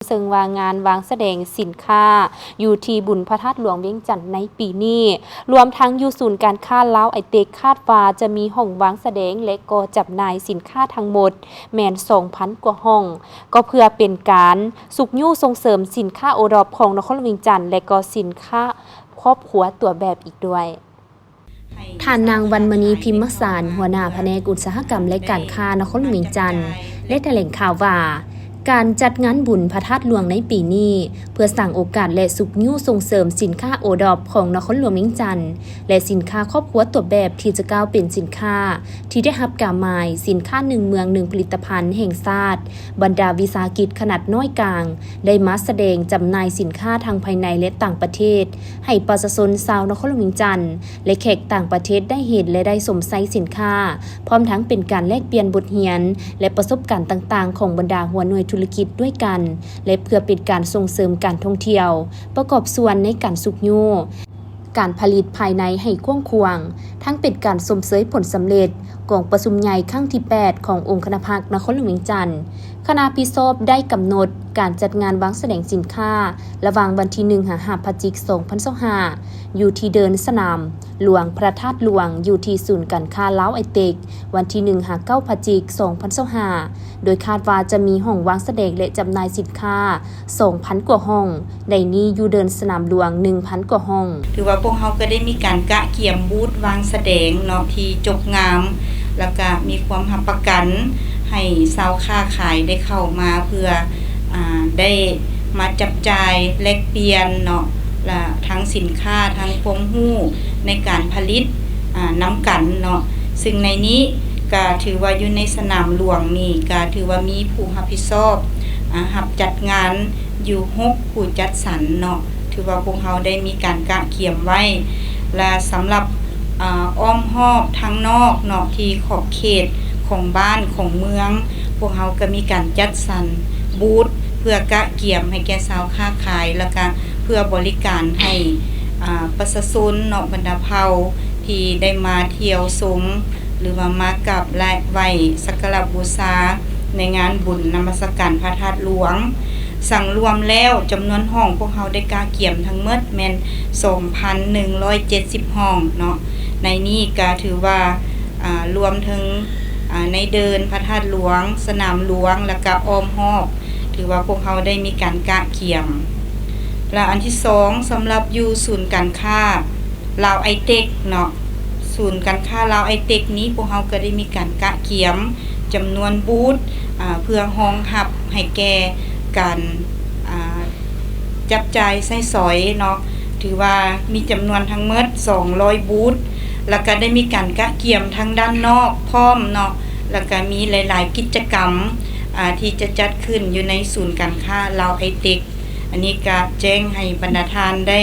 ເຊິ່ງວ່າງານວາງສະແດງສິນຄ້າຢູ່ທີ່ບຸນພະທາດຫຼວງວຽງຈັນໃນປີນີ້ ລວມທັງຢູ່ສູນການຄ້າລາວໄອເຕັກ ຄາດວ່າຈະມີຫ້ອງວາງສະແດງ ແລະກໍຈຳໜ່າຍສິນຄ້າທັງໝົດແມ່ນສອງພັນກວ່າຫ້ອງ, ກໍເພື່ອເປັນການຊຸກຍູ້ສົ່ງເສີມສິນຄ້າໂອດອບຂອງນະຄອນຫຼວງວຽງຈັນ ແລະກໍສິນຄ້າຄອບຄົວຕົວແບບອີກດ້ວຍ. ທ່ານນາງ ວັນມະນີ ພິມມະສານ ຫົວໜ້າພະແນກອຸດສາຫະກຳ ແລະ ການຄ້ານະຄອນຫຼວງວຽງຈັນ ໄດ້ຖະແຫຼງຂ່າວວ່າ ການຈັດງານບຸນພະທາດຫຼວງໃນປີນີ້ ເພື່ອສ້າງໂອກາດ ແລະ ຊຸກຍູ້ສົ່ງເສີມສິນຄ້າໂອດອບຂອງນະຄອນຫຼວງວຽງຈັນ ແລະ ສິນຄ້າຄອບຄົວຕົວແບບທີ່ຈະກ້າວເປັນສິນຄ້າທີ່ໄດ້ຮັບກາໝາຍສິນຄ້າໜຶ່ງເມືອງໜຶ່ງຜະລິດຕະພັນແຫ່ງຊາດ, ບັນດາວິສາຫະກິດຂະໜາດນ້ອຍກາງ ໄດ້ມາສະແດງຈຳໜ່າຍສິນຄ້າທັງພາຍໃນ ແລະ ຕ່າງປະເທດ ໃຫ້ປະຊາຊົນຊາວນະຄອນຫຼວງວຽງຈັນ ແລະ ແຂກຕ່າງປະເທດໄດ້ເຫັນ ແລະ ໄດ້ຊົມໃຊ້ສິນຄ້າ, ພ້ອມທັງເປັນການແລກປ່ຽນບົດຮຽນ ແລະ ປະສົບການຕ່າງໆ ຂອງບັນດາຫົວໜ່ວຍທຸລະກິດດ້ວຍກັນ ແລະ ເພື່ອເປັນການສົ່ງເສີມການທ່ອງທ່ຽວ, ປະກອບສ່ວນໃນການຊຸກຍູ້ ການຜະລິດພາຍໃນໃຫ້ກວ້າງຂວາງ, ທັງເປັນການຊົມເຊີຍຜົນສຳເລັດກອງປະຊຸມໃຫຍ່ຄັ້ງທີແປດຂອງອົງຄະນະພັກນະຄອນຫຼວງວຽງຈັນ. ຄະນະຮັບຜິດຊອບໄດ້ກຳນົດການຈັດງານວາງສະແດງສິນຄ້າລະຫວ່າງວັນທີໜຶ່ງຫາຫ້າພະຈິກສອງພັນຊາວຫ້າ ຢູ່ທີ່ເດີ່ນສະໜາມຫຼວງພະທາດຫຼວງ ຢູ່ທີ່ສູນການຄ້າລາວໄອເຕັກ ວັນທີໜຶ່ງຫາເກົ້າພະຈິກສອງພັນຊາວຫ້າ ໂດຍຄາດວ່າຈະມີຫ້ອງວາງສະແດງ ແລະ ຈຳໜ່າຍສິນຄ້າສອງພັນກວ່າຫ້ອງ, ໃນນີ້ຢູ່ເດີ່ນສະໜາມຫຼວງໜຶ່ງພັນກວ່າຫ້ອງ. ຖືວ່າພວກເຮົາກໍໄດ້ມີການກະກຽມບູດວາງສະແດງເນາະ ທີ່ຈົບງາມ ແລ້ວກະມີຄວາມຮັບປະກັນໃຫ້ຊາວຄ້າຂາຍໄດ້ເຂົ້າມາເພື່ອ ອາ ໄດ້ມາຈັບຈ່າຍແລກປ່ຽນເນາະ ແລະ ທັງສິນຄ້າ ທັງຄວາມຮູ້ໃນການຜະລິດ ອາ ນຳກັນເນາະ. ຊຶ່ງໃນນີ້ກະຖືວ່າຢູ່ໃນສະໜາມຫຼວງນີ້ກະຖືວ່າມີຜູ້ຮັບຜິດຊອບ ອາ ຮັບຈັດງານຢູ່ຫົກຜູ້ຈັດສັນເນາະ. ຖືວ່າພວກເຮົາໄດ້ມີການກະກຽມໄວ້ ແລະ ສຳລັບ ອາ ອ້ອມຮອບທາງນອກເນາະ ທີ່ຂອບເຂດຂອງບ້ານຂອງເມືອງ ພວກເຮົາກໍມີການຈັດສັນບູດເພື່ອກະກຽມໃຫ້ແກ່ຊາວຄ້າຂາຍ ແລ້ວກະເພື່ອບໍລິການໃຫ້ ອາ ປະຊາຊົນເນາະ ບັນດາເຜົ່າທີ່ໄດ້ມາທ່ຽວຊົມ ຫຼືວ່າມາກາບໄຫວ້ສັກກາລະບູຊາໃນງານບຸນນະມັດສະການພະທາດຫຼວງ. ສັງລວມແລ້ວຈຳນວນຫ້ອງພວກເຮົາໄດ້ກະກຽມທັງໝົດແມ່ນສອງພັນໜຶ່ງຮ້ອຍເຈັດສິບຫ້ອງເນາະ. ໃນນີ້ກະຖືວ່າ ອາ ລວມເຖິງ ອາ ໃນເດີ່ນພະທາດຫຼວງ, ສະໜາມຫຼວງ ແລ້ວກະອ້ອມຮອບ ຖືວ່າພວກເຮົາໄດ້ມີການກະກຽມ. ແລະ ອັນທີສອງ ສຳລັບຢູ່ສູນການຄ້າລາວໄອເຕັກເນາະ, ສູນການຄ້າລາວໄອເຕັກນີ້ ພວກເຮົາກໍໄດ້ມີການກະກຽມຈຳນວນບູດ ອາ ເພື່ອຮອງຮັບໃຫ້ແກ່ການ ອາ ຈັບຈ່າຍໃຊ້ສອຍເນາະ, ຖືວ່າມີຈຳນວນທັງໝົດສອງຮ້ອຍບູດ ແລ້ວກະໄດ້ມີການກະກຽມທາງດ້ານນອກພ້ອມເນາະ, ແລ້ວກະມີຫຼາຍໆກິດຈະກຳ ອາ ທີ່ຈະຈັດຂຶ້ນຢູ່ໃນສູນການຄ້າລາວໄອເຕັກ. ອັນນີ້ກະແຈ້ງໃຫ້ບັນດາທ່ານໄດ້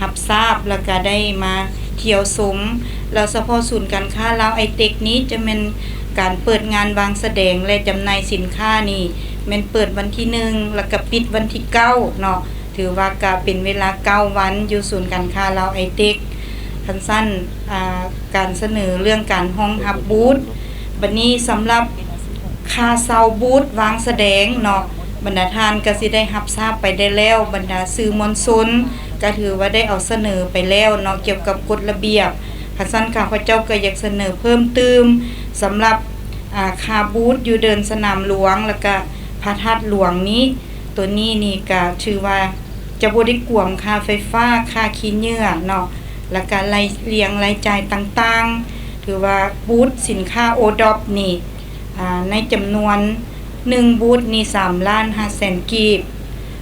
ຮັບຊາບ ແລ້ວກະໄດ້ມາທ່ຽວຊົມ. ແລ້ວສະເພາະສູນການຄ້າລາວໄອເຕັກນີ້ ຈະແມ່ນການເປີດງານວາງສະແດງ ແລະ ຈຳໜ່າຍສິນຄ້ານີ້ ແມ່ນເປີດວັນທີໜຶ່ງ ແລ້ວກະປິດວັນທີເກົ້າເນາະ. ຖືວ່າກະເປັນເວລາເກົ້າວັນຢູ່ສູນການຄ້າລາວໄອເຕັກ. ຄັນຊັ້ນ ອາ ການສະເໜີເລື່ອງການຮອງຮັບບູດ ບັດນີ້ສຳລັບຄ່າເຊົ່າບູດວາງສະແດງເນາະ ບັນດາທ່ານກະຊິໄດ້ຮັບຊາບໄປໄດ້ແລ້ວ, ບັນດາສື່ມວນຊົນກະຖືວ່າໄດ້ເອົາສະເໜີໄປແລ້ວເນາະ ກ່ຽວກັບກົດລະບຽບ. ຄັນຊັ້ນຂ້າພະເຈົ້າກະຢາກສະເໜີເພີ່ມຕື່ມ ສຳລັບ ອາ ຄ່າບູດຢູ່ເດີ່ນສະໜາມຫຼວງ ແລ້ວກະພະທາດຫຼວງນີ້ ໂຕນີ້ນີ້ກະຖືວ່າຈະບໍ່ໄດ້ກວມຄ່າໄຟຟ້າ, ຄ່າຂີ້ເຫຍື້ອເນາະ ແລ້ວກະລາຍ ລຽງລາຍຈ່າຍຕ່າງໆ. ຖືວ່າບູດສິນຄ້າໂອດອບນີ້ ອາ ໃນຈຳນວນໜຶ່ງບູດນີ້ສາມລ້ານຫ້າແສນກີບ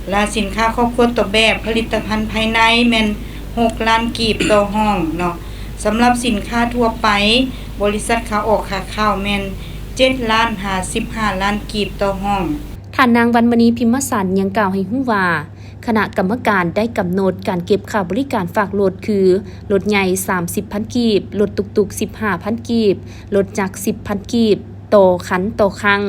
ແລະ ສິນຄ້າຄອບຄົວຕົວແບບ ຜະລິດຕະພັນພາຍໃນແມ່ນຫົກລ້ານກີບຕໍ່ຫ້ອງເນາະ. ສຳລັບສິນຄ້າທົ່ວໄປ ບໍລິສັດຂາອອກຂາເຂົ້າແມ່ນເຈັດລ້ານຫາສິບຫ້າລ້ານກີບຕໍ່ຫ້ອງ. ທ່ານນາງ ວັນມະນີ ພິມມະສັນ ຍັງກ່າວໃຫ້ຮູ້ວ່າ ຄະນະກຳມະການໄດ້ກຳນົດການເກັບຄ່າບໍລິການຝາກລົດ ຄື ລົດໃຫຍ່ສາມສິບພັນກີບ, ລົດຕຸກຕຸກສິບຫ້າພັນກີບ, ລົດຈັກສິບພັນກີບຕໍ່ຄັນຕໍ່ຄັ້ງ.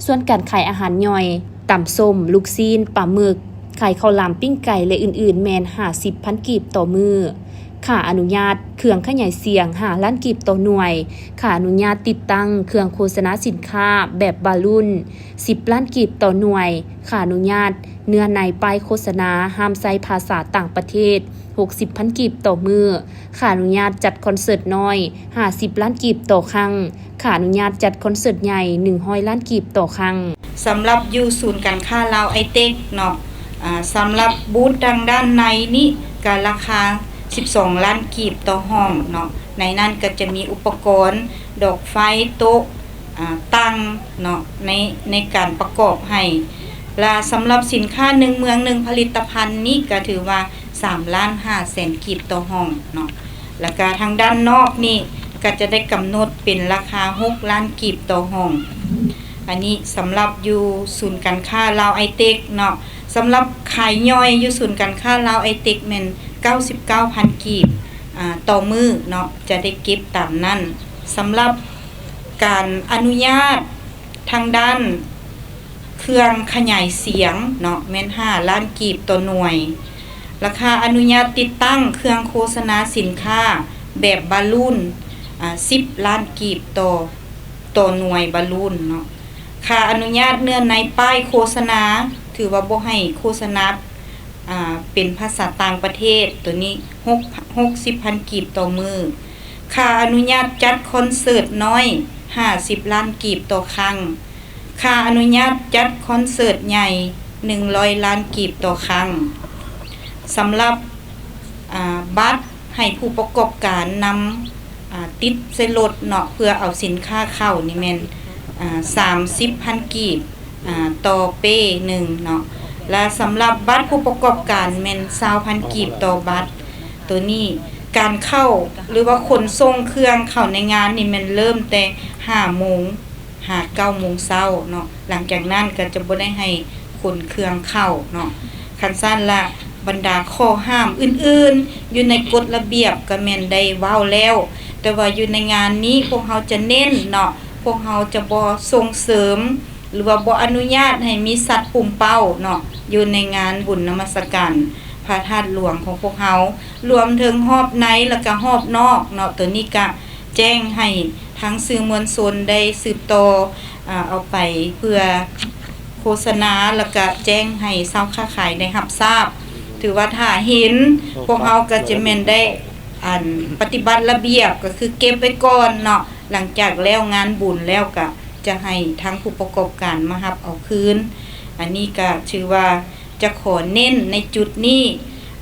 ສ່ວນການຂາຍອາຫານຍ່ອຍ, ຕຳສົ້ມ, ລູກຊີ້ນ, ປາໝຶກ, ຂາຍເຂົ້າຫຼາມ, ປີ້ງໄກ່ ແລະ ອື່ນໆ ແມ່ນຫ້າສິບພັນກີບຕໍ່ມື້. ຄ່າອະນຸຍາດເຄື່ອງຂະຫຍາຍສຽງ ຫ້າລ້ານກີບຕໍ່ໜ່ວຍ, ຄ່າອະນຸຍາດຕິດຕັ້ງເຄື່ອງໂຄສະນາສິນຄ້າແບບບາລູນ ສິບລ້ານກີບຕໍ່ໜ່ວຍ, ຄ່າອະນຸຍາດເນື້ອໃນປ້າຍໂຄສະນາຫ້າມໃຊ້ພາສາຕ່າງປະເທດ ຫົກສິບພັນກີບຕໍ່ມື້, ຄ່າອະນຸຍາດຈັດຄອນເສີດນ້ອຍ ຫ້າສິບລ້ານກີບຕໍ່ຄັ້ງ, ຄ່າອະນຸຍາດຈັດຄອນເສີດໃຫຍ່ ໜຶ່ງຮ້ອຍລ້ານກີບຕໍ່ຄັ້ງ. ສຳລັບຢູ່ສູນການຄ້າລາວໄອເຕັກເນາະ ອາ ສຳລັບບູດທາງດ້ານໃນນີ້ກະລາຄາສິບສອງລ້ານກີບຕໍ່ຫ້ອງເນາະ, ໃນນັ້ນກະຈະມີອຸປະກອນ ດອກໄຟ ໂຕະ ອາ ຕັ່ງເນາະ ໃນ ໃນການປະກອບໃຫ້ ລະສຳລັບສິນຄ້າໜຶ່ງເມືອງໜຶ່ງຜະລິດຕະພັນນີ້ກະຖືວ່າ ສາມລ້ານຫ້າແສນກີບຕໍ່ຫ້ອງເນາະ, ລະກະທາງດ້ານນອກນີ້ກະຈະໄດ້ກຳນົດເປັນລາຄາຫົກລ້ານກີບຕໍ່ຫ້ອງ. ອັນນີ້ສຳລັບຢູ່ສູນການຄ້າລາວໄອເຕັກເນາະ, ສຳລັບຂາຍຍ່ອຍຢູ່ສູນການຄ້າລາວໄອເຕັກແມ່ນເກົ້າສິບເກົ້າພັນກີບ ອາ ຕໍ່ມື້ເນາະ, ຈະໄດ້ເກັບຕາມນັ້ນ. ສຳລັບການອະນຸຍາດທາງດ້ານ ເຄື່ອງຂະຫຍາຍສຽງເນາະ ແມ່ນຫ້າລ້ານກີບຕໍ່ໜ່ວຍ, ລາຄາອະນຸຍາດຕິດຕັ້ງເຄື່ອງໂຄສະນາສິນຄ້າແບບບາລູນ ອາ ສິບລ້ານກີບຕໍ່ ຕໍ່ໜ່ວຍບາລູນເນາະ, ຄ່າອະນຸຍາດເນື້ອໃນປ້າຍໂຄສະນາ ຖືວ່າບໍ່ໃຫ້ໂຄສະນາ ອາ ເປັນພາສາຕ່າງປະເທດ ໂຕນີ້ຫົກ ຫົກສິບພັນກີບຕໍ່ມື້, ຄ່າອະນຸຍາດຈັດຄອນເສີດນ້ອຍ ຫ້າສິບລ້ານກີບຕໍ່ຄັ້ງ, ຄ່າອະນຸຍາດຈັດຄອນເສີດໃຫຍ່ ໜຶ່ງຮ້ອຍລ້ານກີບຕໍ່ຄັ້ງ. ສຳລັບ ອາ ບັດໃຫ້ຜູ້ປະກອບການນຳ ອາ ຕິດໃສ່ລົດເນາະ ເພື່ອເອົາສິນຄ້າເຂົ້ານີ້ແມ່ນ ອາ ສາມສິບພັນກີບ ອາ ຕໍ່ເປ້ໜຶ່ງເນາະ, ລະສຳລັບບັດຜູ້ປະກອບການແມ່ນຊາວພັນກີບຕໍ່ບັດ. ໂຕນີ້ການເຂົ້າ ຫຼືວ່າຂົນສົ່ງເຄື່ອງເຂົ້າໃນງານນີ້ແມ່ນເລີ່ມແຕ່ຫ້າໂມງ ຫາເກົ້າໂມງເຊົ້າເນາະ, ຫຼັງຈາກນັ້ນກໍຈະບໍ່ໄດ້ໃຫ້ຂົນເຄື່ອງເຂົ້າເນາະ. ຄັນຊັ້ນລະ ບັນດາຂໍ້ຫ້າມອື່ນໆ ຢູ່ໃນກົດລະບຽບກໍແມ່ນໄດ້ເວົ້າແລ້ວ, ແຕ່ວ່າຢູ່ໃນງານນີ້ພວກເຮົາຈະເນັ້ນເນາະ, ພວກເຮົາຈະບໍ່ສົ່ງເສີມ ຫຼືວ່າບໍ່ອະນຸຍາດໃຫ້ມີສັດປຸມເປົ້າເນາະ ຢູ່ໃນງານບຸນນະມັດສະການພະທາດຫຼວງຂອງພວກເຮົາ, ລວມເຖິງຮອບໃນ ແລະກະຮອບນອກເນາະ. ໂຕນີ້ກະແຈ້ງໃຫ້ທາງສື່ມວນຊົນໄດ້ສືບຕໍ່ ອາ ເອົາໄປເພື່ອໂຄສະນາ ແລະກະແຈ້ງໃຫ້ຊາວຄ້າຂາຍໄດ້ຮັບຊາບ. ຖືວ່າຖ້າເຫັນ ພວກເຮົາກໍຈະແມ່ນໄດ້ ອັນ ປະຕິບັດລະບຽບ ກໍຄືເກັບໄວ້ກ່ອນເນາະ, ຫຼັງຈາກແລ້ວງານບຸນແລ້ວ ກໍຈະໃຫ້ທາງຜູ້ປະກອບການມາຮັບເອົາຄືນ. ອັນນີ້ກໍຖືວ່າຈະຂໍເນັ້ນໃນຈຸດນີ້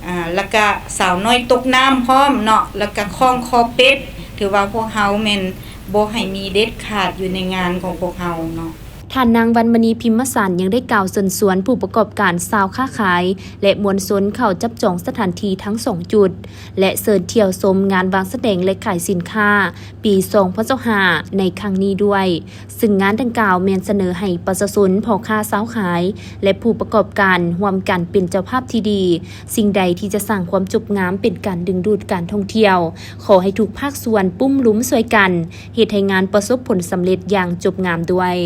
ອາ ແລະກະສາວນ້ອຍຕົກນ້ຳພ້ອມເນາະ, ແລະກະຄ້ອງຄໍເປັດ ຖືວ່າພວກເຮົາແມ່ນບໍ່ໃຫ້ມີເດັດຂາດຢູ່ໃນງານຂອງພວກເຮົາເນາະ. ທ່ານນາງ ວັນມະນີ ພິມມະສັນ ຍັງໄດ້ກ່າວເຊີນຊວນຜູ້ປະກອບການຊາວຄ້າຂາຍ ແລະ ມວນຊົນເຂົ້າຈັບຈອງສະຖານທີ່ທັງສອງຈຸດ ແລະ ເຊີນທ່ຽວຊົມງານວາງສະແດງ ແລະ ຂາຍສິນຄ້າປີສອງພັນຊາວຫ້າໃນຄັ້ງນີ້ດ້ວຍ, ຊຶ່ງງານດັ່ງກ່າວແມ່ນສະເໜີໃຫ້ປະຊາຊົນ, ພໍ່ຄ້າຊາວຂາຍ ແລະ ຜູ້ປະກອບການຮ່ວມກັນເປັນເຈົ້າພາບທີ່ດີ, ສິ່ງໃດທີ່ຈະສ້າງຄວາມຈົບງາມເປັນການດຶງດູດການທ່ອງທ່ຽວ, ຂໍໃຫ້ທຸກພາກສ່ວນປຸ້ມລຸມຊ່ວຍກັນ, ເຮັດໃຫ້ງານປະສົບຜົນສຳເລັດຢ່າງຈົບງາມດ້ວຍ.